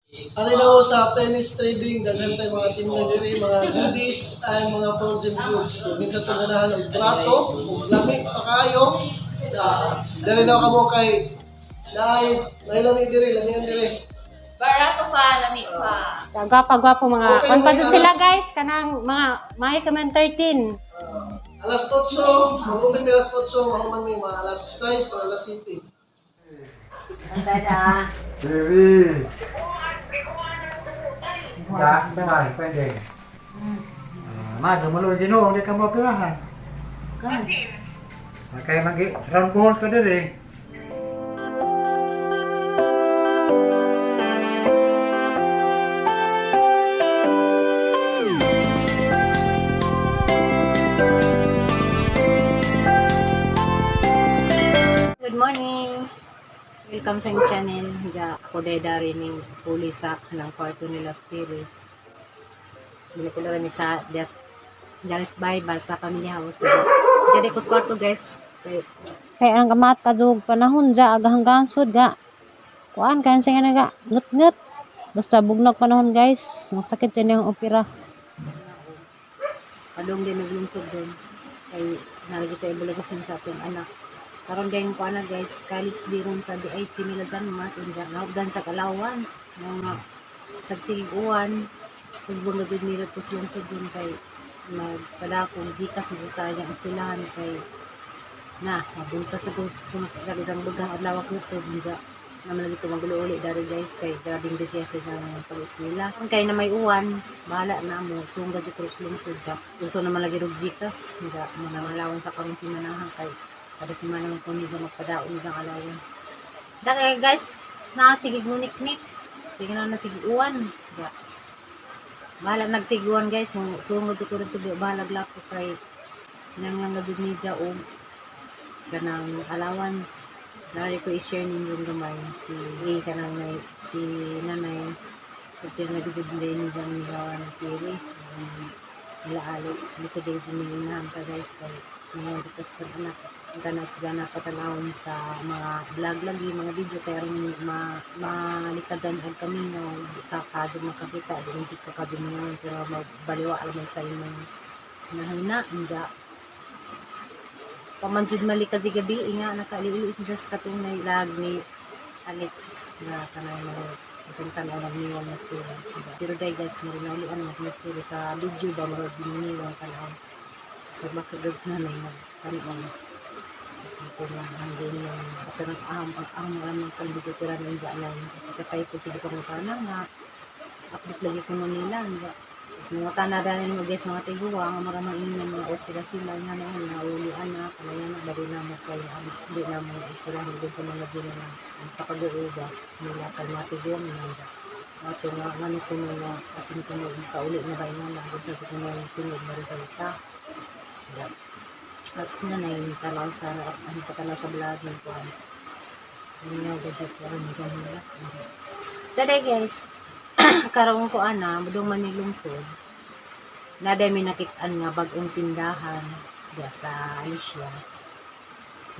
Ano na mo sa Penny's Trading, daghan tayo mga tinda diri, mga goodies and mga frozen foods. Kung minsan itong ganahan og brato, kung lami pa kayo, na diri na kamo kay naay naay lami diri, lamian diri. Barato pa, lami pa. So, gwapo-gwapo mga Okay, kung pa may sila alas. guys kanang mga may kaman 13. Ah, alas 8, mag-open mi alas 8, mahuman mi mga alas 6 o alas 7. TV. Da, da, pwede. Ah, ma, dumulo Ginoo, di ka mo pirahan. Kay magi round ball to diri. Good morning. Welcome sa inyong channel. Diya ako dahil dari ning huli sa kanang kwarto nila Stevie. Binikulo rin sa Des Jalis Bible sa family house. Diya di ko sa kwarto, guys. Kay ang kamat kadug panahon dya agahang gansud ga. Kuan kan siya nga naga ngut-ngut. Basta bugnog panahon, guys. Magsakit dyan yung opera. Padung din naglungsod doon. Kay nalagi tayo bulagosin sa atong anak. Karon gayong ko ana, guys, college di ron sa DIT nila dyan, mga tunja. Naugdan sa allowance, mga sagsigig uwan. Pagbunga dyan nila to silang sa dun kay magpadakong Gcash na sa sayang eskwelahan kay na mabunta sa kung sa isang bagang adlaw ko to bunja naman lagi to magulo uli dari, guys, kay grabing busy sa isang pag-eskwela. Kung kay na may uwan, bahala na mo sungga sa krus lungsod ja. Uso naman lagi rog Gcash ja mo na allowance sa karon si manahan kay kada si manang ko niya magpadaon sa allowance. Ja kay, guys, na sige ngunik-nik. Sige na na sige uwan. Ja. Bahala nagsiguan, guys, mo sungod sa kurang tubo bahala lako kay nang lang gabid niya og kanang allowance. Nari ko i-share ninyong gamay si A kanang nay, si nanay pagtir na gid din niya ang gawa ng piri nila Alex bisa din nila ka, guys, kay mga sa tas anak kana sa na patanawon sa mga vlog lagi mga video kay aron ma malikadan ang kami nga di ka kadyo makakita di jud ka kadyo ngayon pero magbaliwa alam sa imong nahina inja pamanjud malikad si gabi nga nakailiili siya sa katong lag ni Alex na kanang mga dyan tanaw nagniwang na story, diba? Pero dahil, guys, meron na ulian mga story sa video ba marag giniwang tanaw sa makagas na may nagtanaw ito na ang ganyan pero ang ang ang ang video pero ang dyan lang kasi katay po sige pangutana nga update lagi ko nun nila, diba? Mga tanadanan mo, guys, mga tiguwa, nga maramang inyo mga okay na sila, nga na nga uli anak, kaya na, bali na mo kay, di na mo istoryahan din sa mga dyan na ang pakaguuga nila kay mga tiguwa nga nga. Ato nga, nga kuno nga, asin kuno, makauli na ba nga na, kung sa kuno yung tingog na rin salita. Yeah. At sila na yung tanaw sa, ang patanaw sa vlog ng kuhan. Yun nga, gadget ko, ano dyan nila. So, guys, karon ko ana mudong man ni lungsod na may nakitaan nga bagong tindahan diya sa Alicia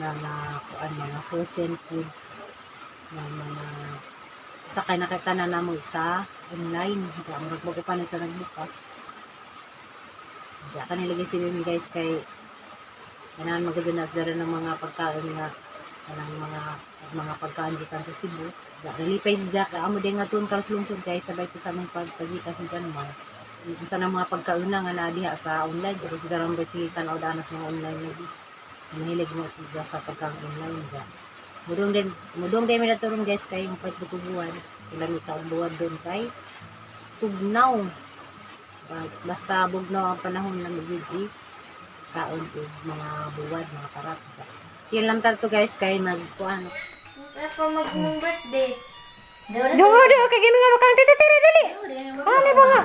na mga kuan mga frozen foods na mga isa kay nakita na namo sa online diya murag bago pa na sa nagbukas diya kanila si Mimi, guys, kay kailangan maganda na sila ng mga pagkain nga kanang mga pagkain gikan sa Cebu. Diya nalipay si Jack amo din nga tuon karon sa lungsod, guys, sabay pa sa among pagpagikas sa mga sa nang mga pagkauna nga naa diha sa online pero si Sarang sige tan-aw daan sa mga online lagi. Mahilig mo siya sa pagkaon online diya. Mudong din mi naturong, guys, kay mupait bukubuan. Ilang taong buwan doon kay tugnaw. Basta bugnaw ang panahon ng gid kaon og mga buwad, mga parat. Diya. Yun lang to, guys, kay magkuan. Ako mag-birthday. Duho duho kay ginuha mo kang tita tiri dali. Ano ba nga?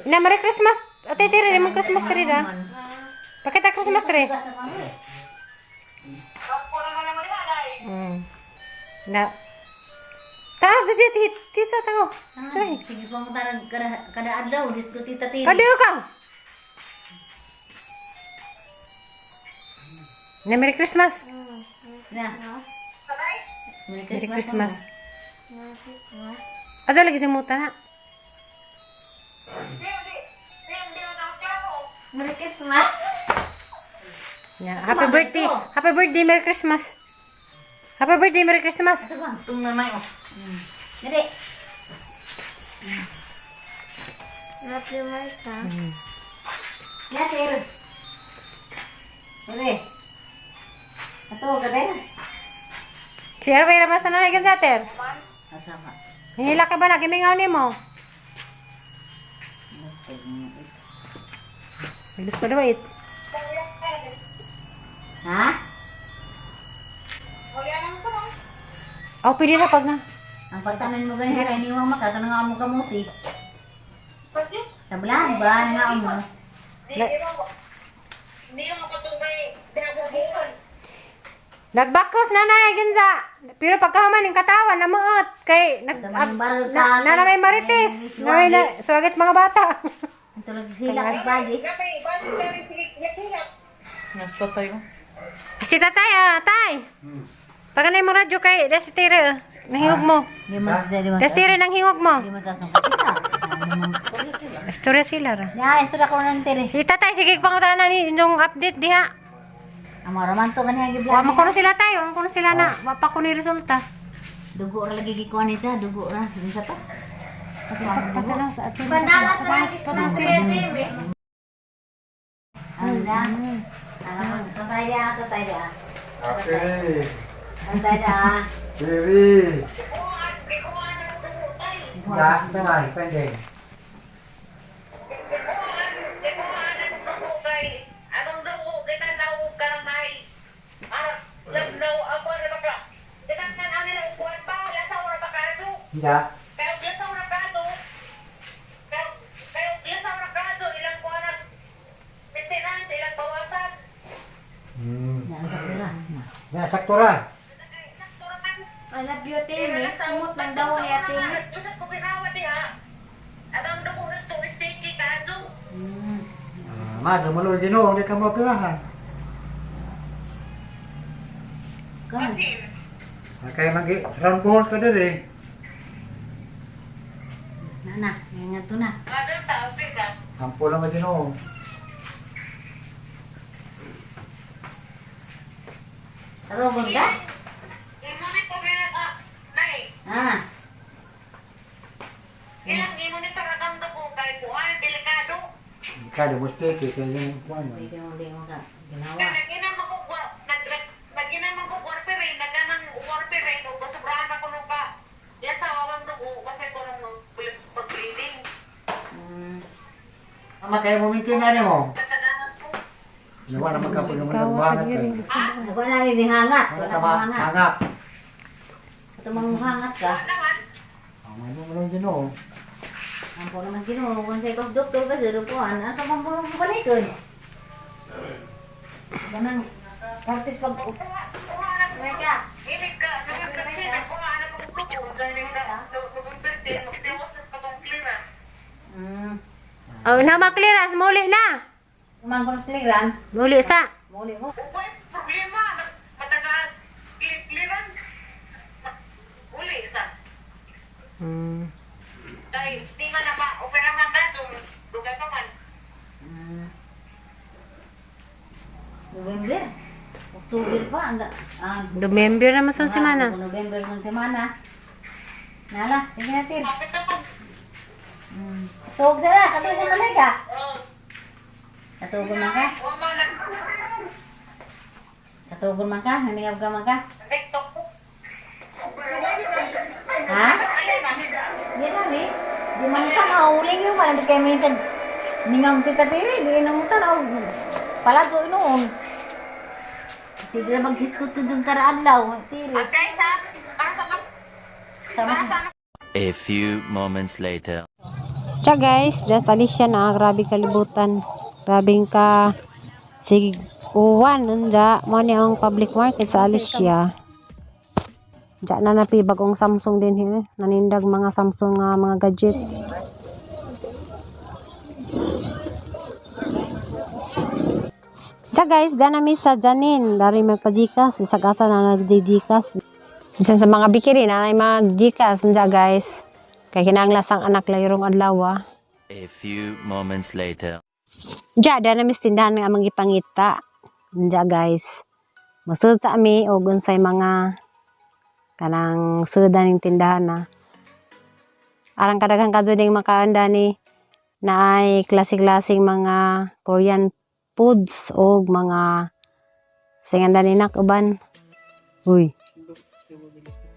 Na Merry Christmas. Ate tiri mo Christmas tree da. Pakita Christmas tree. Na. Taas di di tita tango. Stray. Sige pa mo tanan kada kada adlaw dito tita tiri. Kadiyo ka. Na Merry Christmas. Na. Merry Merry Christmas. Christmas. Asa lagi si muta na? Merry Christmas. Yeah. Happy birthday. Happy birthday, Merry Christmas. Happy birthday, Merry Christmas. Tung nanay oh. Dali. Happy birthday. Yatir. Dali. Ato ka din. Si Erwin, ramasa na nagan sa atin. Asa ka? Hihila ka ba na? Gimingaw ni mo. Bilis pa daw it. Ha? Oh, pwede na pag na. Ang pagtanan mo ganyan kay ni mama ka tanong mo kamuti. Sa vlog ba nang mo? Nagbakos na na, ginza. Pero pagkahuman yung katawan, namuot. Kay, nag, Damang baril na, ka. na, na may marites. Na may na, suwagit mga bata. Ang tulog hila kay baji. Nasta tayo. Si tatay, ah, tay. Pag ano yung radyo kay Desitire, ah. Nahingog mo. Di man sa di man. Desitire, nanghingog mo. Di man sa nang kita. Istorya sila ra. Ya, istorya ko nang tiri. Si tatay, sige, pangutana ni inyong update diha. Amo raman to ganiha Wa gibla. man kuno sila tayo, wa man kuno sila na. Wa pa ko ni resulta. Dugo ra lagi gikuan ni sa dugo ra. Bisa to. Pagpatanaw sa atin. Ang da. Ang tatay da, tatay da. Okay. Tatay da. Diri. Ya, tamay, pwede. Ya. Yan sa pira. Ya, sakto ra. I love you, Timmy. Kumot ng dahon ni Timmy. Ah, ma, dumulo Ginoo, di ka mo pirahan. Kan. Kay mag round ball ka diri. Na na, ingat to na. Ampo lang Ginoo. Tarogon ka? Ah. Ka do mistake kay yung kuan. Hindi mo di mo ka ginawa. Ama kay mo mintin na nimo. Yawa na magkapag naman ng bangat kay. Ako na rin hangat. Wala Wala ka ka hangat. hangap. Ito manghangat ka. Ama mo lang Ginoo. Ang po naman Ginoo kung sa ikaw doktor kasi rupuan asa man mo balikon. Ganang practice pag Oh, na ma-clearance, muli na. Kumang ko ng clearance, Muli sa. muli mo. November. October pa ang ah, November naman sun semana. November sun semana. Nala, sige na tir. Tuog sila, katugon na ka. Katugon man ka. Katugon man ka, naningab ka man ka. Ha? Di na rin. Di man ka nauling yung parang bis kayo minsan mingang tita tiri, di nang tanaw. Palazzo noon. Sige na maghiskot ko dun karaadlaw, tiri. Tama sa A few moments later. Tsa guys, das Alicia na grabe kalibutan. Grabing ka sig uwan unja mo ni ang public market sa Alicia. Diya na napi bagong Samsung din eh. Nanindag mga Samsung nga mga gadget. Tsa guys, dana mi sa Janin, dari magpa-Gcash, bisag asa na nag-Gcash. Bisan sa mga bikiri na ay mag-Gcash unja guys. Kay kinahanglan sang anak lagi rong adlaw. Ah. A few moments later. Diya, da namis tindahan nga amang gipangita. Diya guys. Masud sa ami og unsay mga kanang sudan ning tindahan na. Arang kadaghan kadto ding makaanda ni na ay klase-klaseng mga Korean foods og mga singanda ni nak uban. Uy.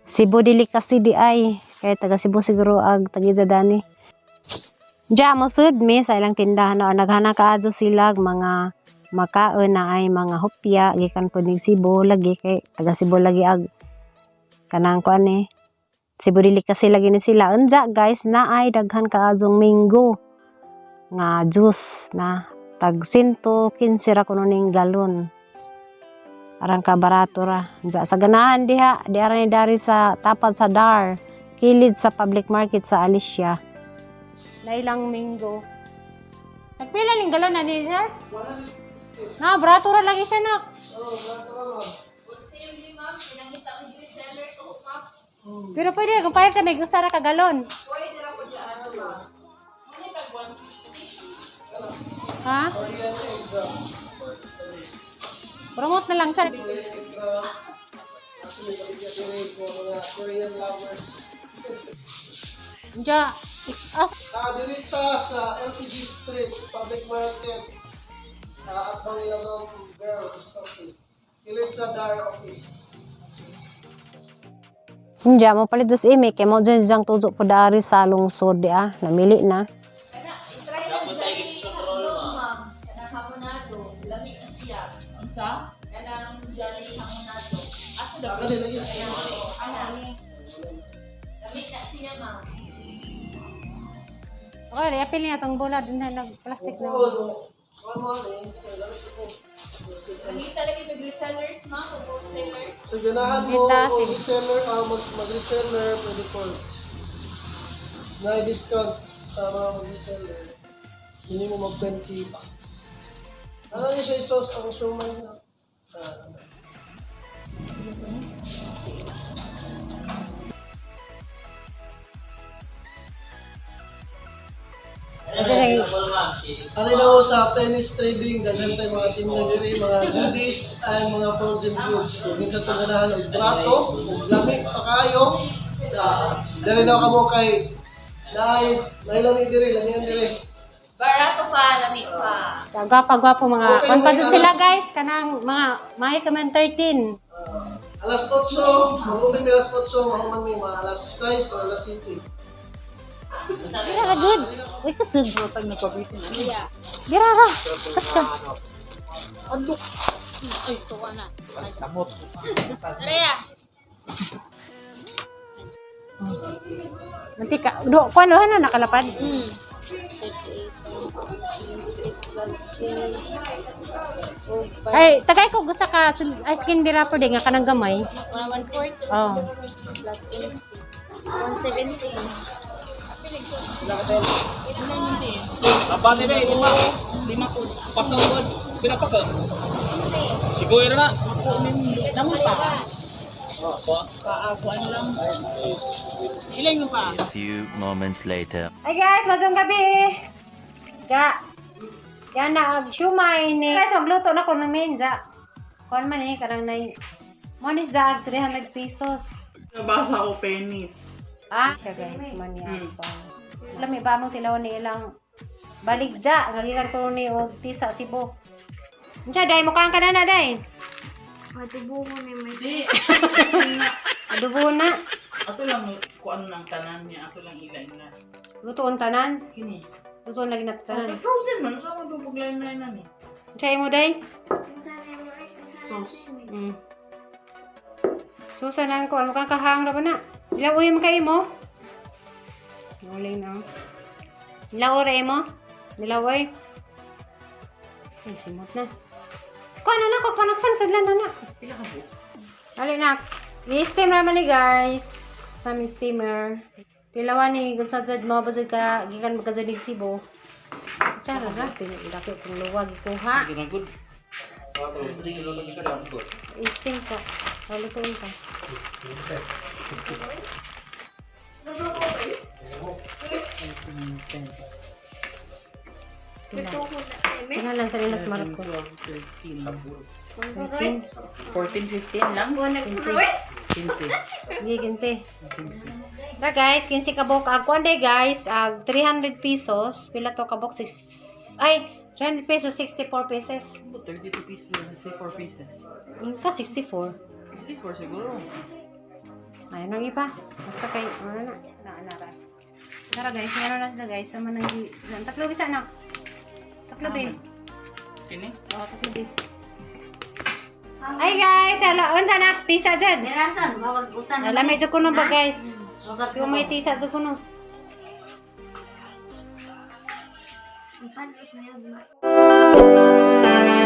Cebu delicacy di ay kay taga Cebu siguro ag tagiza dani. Diya, mosud mi sa ilang tindahan na naghana kaadto sila og mga makaon na ay mga hopya gikan pud ning Cebu lagi kay taga Cebu lagi ag kanang kuan eh. Cebu delicacy lagi ni sila. Unja guys, na ay daghan kaadtong mango nga juice na tag 115 ra kuno ning galon. Arang ka barato ra. Unja sa ganahan diha, di ara ni dari sa tapad sa Dar, kilid sa public market sa Alicia na ilang minggo. Nagpila ning galon na ni sir? Na, barato ra lagi siya nak. Pero pwede, kung payag ka, may gusto ra ka galon. Ha? Korean egg drop. Promote na lang, sir. Korean egg drop. Actually, baligya diri ko mga Korean lovers. Diya, as Ah, diri ta sa LPG Street, Public Market. At Pangilagong Girl, Stockton. Kilid sa DAR office. Diya, mo palit dos imi, kay mo dyan siyang tuzo po dari sa lungsod, di ah. Namili na. Try lang jelly hotdog, ma'am. Kanang hamonado. Lami na siya. Unsa? Kanang jelly hamonado. Asa daw? Ano din lagi? Ana. Lami na siya, ma'am. Okay, apil niya itong bola, din na nag-plastic na. Oo, mo mo eh. Gamit ko. Nangita lagi mag resellers, ma'am. Mag wholesalers. So ganahan mo Kita, o sige. reseller, mag-reseller, pwede po. Na discount sa mga mag-reseller. Minimum of 20 bucks. Ano niya siya sauce ang siomay na? Ah, Ano na mo sa Penny's Trading, daghan tayo mga tinda diri, mga goodies and mga frozen foods. So, minsan ito ganahan og brato, ug lami pa kayo. Dali na kamo kay naay naay lami diri, lamian diri. Barato pa, lami pa. So, gwapo-gwapo mga. Okay, Kung may pa sila alas. guys, kanang mga may ka man 13. Alas 8, mag-open mi alas 8, mahuman mi mga alas 6 or alas 7. Dira ra good. Uy kusog. Dira ra. Kas ka. Ay, tuwa na. Andrea. Mantika. Do kuan na nakalapad. 38, 26 plus cheese. Ay, tagay ko gusto ka ice candy wrapper di nga kanang gamay. 140 Oh. plus 20. 117. Abante be, lima. Lima po. Patawad. Pila pa ka? Siguro na. Damo pa. Oh, pa. Paakuan lang. Ilan mo pa? A few moments later. Ay guys, madyong gabi. Ja. Ja na ag siomay ni. Guys, magluto na ko ng main ja. Kuan man eh kanang nay. Mo ni ja ag 300 pesos. Nabasa ko penis. Ah, siya guys, man yan pa. Lami ba mong tilaw ni ilang balik ja, ngagikan ko ni og tisa Cebu. Unsa day mo ka na na day? Di. Adubo na. Ato lang kuan ng tanan niya, ato lang ilain na. Lutoon tanan. Kini. Lutoon lagi na Okay, tanan. frozen man so mo puglain na ni. Unsa imo day? Sauce. Susanan ko, ano kang kahang ra ba na? Ilang uwi mo kay mo? Nulay na. Ilang ora mo? Ilang uwi? Ay, simot na. Ko ano na ko panaksan sudlan na na. Pila ka po? Ali na. I-steam ra man ni guys. Sa aming steamer. Tilawan ni gunsad sad mo basad ka gikan magkazalig Cebu. Chara ra dako kung luwag ikuha. Good. I-steam sa. Lutuin pa. 9, 10. Pila. Pila lang sa Lilas Marcos. 12, 13. 13. 14, 15 lang? 15. Sige, 15. Ta guys, 15 kabok. Ag kuan day guys, ag 300 pesos. Pila to kabok? 6 ay, 300 pesos, 64 pesos. 32 pieces, 64 pieces. Inka 64. 64 siguro. Ayun ang iba. Basta kay ano na. Na na ra. Tara guys, meron na sila guys. Sama nang gi. Nang tatlo bisa na. Tatlo bin. Kini? Oo, tatlo bin. Ay guys, ala unsa na tisa jud. Meron mawag utan. Ala medyo kuno ba guys? Yung may tisa jud kuno. Ang